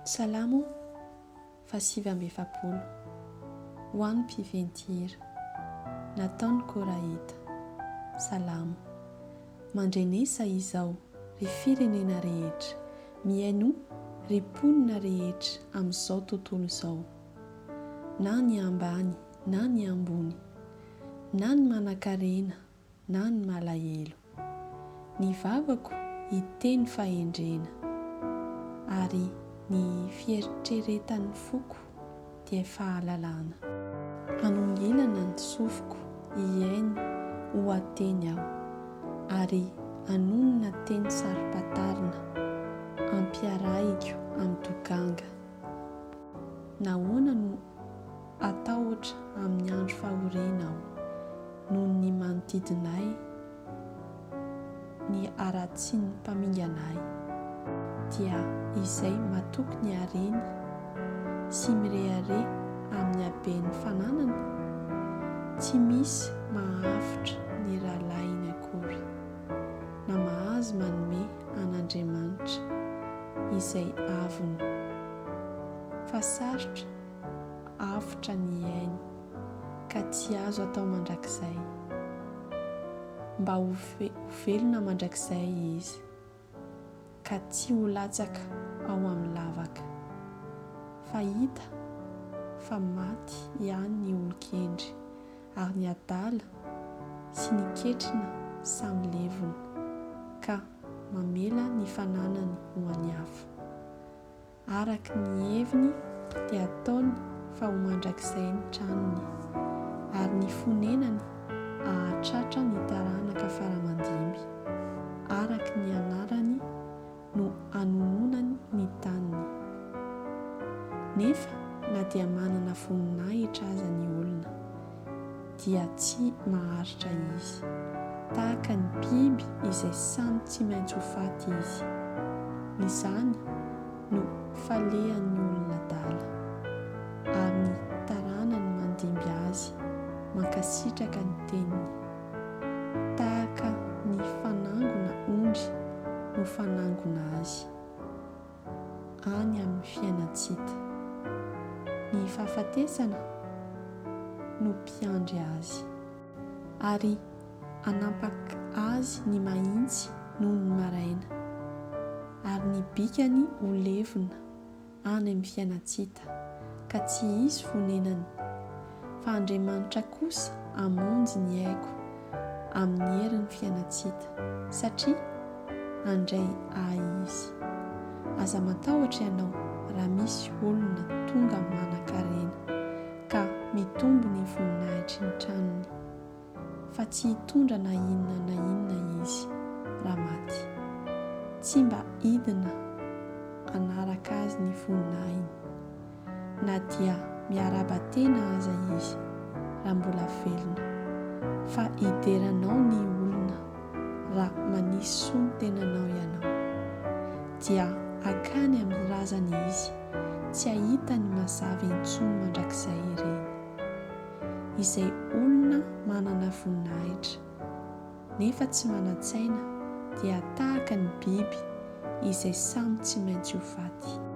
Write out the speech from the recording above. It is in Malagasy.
Salamo faha-49, Ho an'ny mpiventy hira. Nataon'i Korahita. Salamo. Mandrenesa izao, ry firenena rehetra, mihainoa, ry mponina rehetra amin'izao tontolo izao, na ny ambany na ny ambony, na ny manankarena na ny malahelo. Ny vavako hiteny fahendrena, ary ny fieritreretan'ny foko dia fahalalana. Hanongilana ny sofiko hihaino oha-teny aho, ary hanonona teny saro-pantarina hampiarahiko amin'ny dokanga. Nahoana no hatahotra amin'ny andro fahoriana aho, noho ny manodidina ahy ny haratsian'ny mpamingana ahy, dia izay matoky ny hareny sy mirehareha amin'ny haben'ny fananany? Tsy misy mahavotra ny rahalahiny akory, na mahazo manome an'Andriamanitra izay avony, fa sarotra avotra ny ainy ka tsy azo atao mandrakizay. Mba ho velona mandrakizay izy ka tsy ho latsaka ao amin'ny lavaka. Fa hita fa maty ihany ny olon-kendry ary ny adala sy ny ketrina samy levona ka mamela ny fananany ho an'ny hafa. Araka ny heviny dia ataony fa ho mandrakizay ny tranony, ary ny fonenany hahatratra ny taranaka fara aman-dimby. Araka ny anarany no anononany ny taniny. Nefa na dia manana voninahitra aza ny olona, dia tsy maharitra izy. Tahaka ny biby izay samy tsy maintsy ho faty izy. Izany no falehan'ny olona adala, ary ny taranany mandimby azy mankasitraka ny teniny. Tahaka ny fanangona ondry no fanangona azy. any amin'ny fiainan-tsy hita. Ny fahafatesana no mpiandry azy. Ary hanampaka azy ny mahintsy noho ny maraina, ary ny bikany ho levona any amin'ny fiainan-tsy hita, ka tsy hisy fonenany. Fa Andriamanitra kosa hamonjy ny aiko amin'ny herin'ny fiainan-tsy hita, satria handray ahy Izy. Aza matahotra ianao raha misy olona tonga manan-karena, ka mitombo ny voninahitry ny tranony, fa tsy hitondra na inona na inona izy raha maty. Tsy mba hidina hanaraka azy ny voninahiny. na dia miarahaba tena aza izy raha mbola velona, fa hidera anao ny olona raha manisy soa ny tenanao ianao. Dia hakany amin'ny razany izy, tsy hahita ny mazava intsony mandrakizay ireny. Izay olona manana voninahitra, nefa tsy manan-tsaina dia tahaka ny biby izay samy tsy maintsy ho faty.